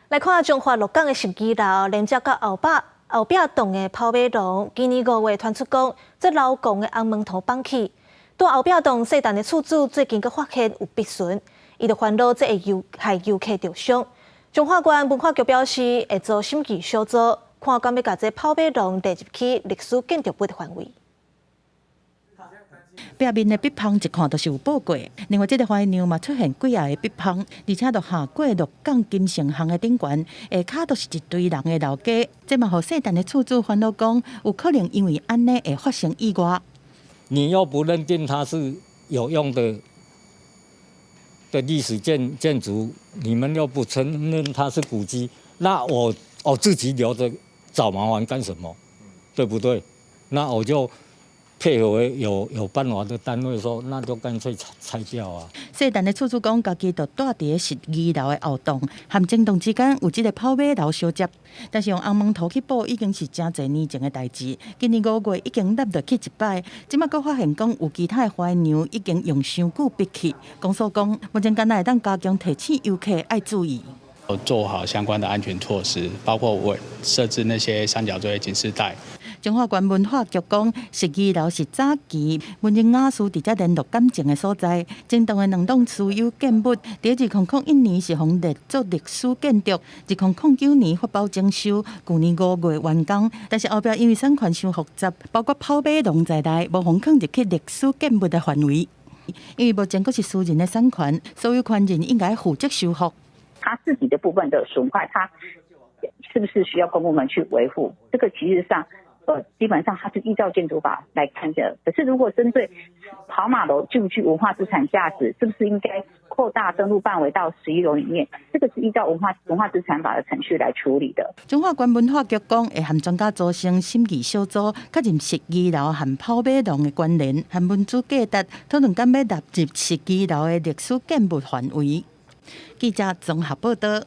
來看彰化鹿港的十二樓，連接到後壁棟的跑馬廊，今年5月傳出講，這樓摃的紅毛塗崩去。佇後壁棟細陳的厝主最近閣發現有篦巡，伊就煩惱這會予遊客著傷。彰化縣文化局表示，會做審議小組，看敢欲共這跑馬廊列入去歷史建築物的範圍。壁面的壁縫一看就是有補過。另外，這个花娘嘛出現幾仔个壁縫，而且就下過鹿港金城巷的頂懸，下跤都是一堆人的老街。這嘛予細陳的厝主煩惱講，有可能因為按呢會發生意外。你又不認定它是有用的歷史建築，你們又不承認它是古蹟，那我自己留着找麻煩幹什麼？對不對？那我就配合有辦法的單位說，那就乾脆拆掉啊。細陳的厝主講，家己就蹛佇十二樓的後棟，和前棟之間有這个跑馬樓相接，但是用紅毛塗去補已經是誠濟年前的代誌。今年5月已經凹落去一擺，這馬閣發現講有其他的花娘已經用傷久逼去。公所講，目前敢若會當加強提醒遊客愛注意，做好相關的安全措施，包括我設置那些三角錐警示帶。彰化縣文化局講，十二樓是早期文人雅士佇遮聯絡感情的所在。前棟的兩棟私有建物，佇2001年是予列作歷史建築，2009年發包整修，舊年5月完工。但是後壁因為產權傷複雜，包括跑馬廊在內，無予放入去歷史建物的範圍。因為目前閣是私人的產權，所有權人應該負責修復。他自己的部分的損壞，他是不是需要公部門去維護？這個其實上，基本上它是依照建築法來看的。可是如果針對跑馬樓具不具文化資產價值，是不是應該擴大登錄範圍到十一樓裡面？這個是依照文化資產法的程序來處理的。彰化縣文化局講，會和專家組成審議小組，確認十二樓和跑馬廊的關聯和文資價值，討論敢欲納入十二樓的歷史建物範圍。記者綜合報道。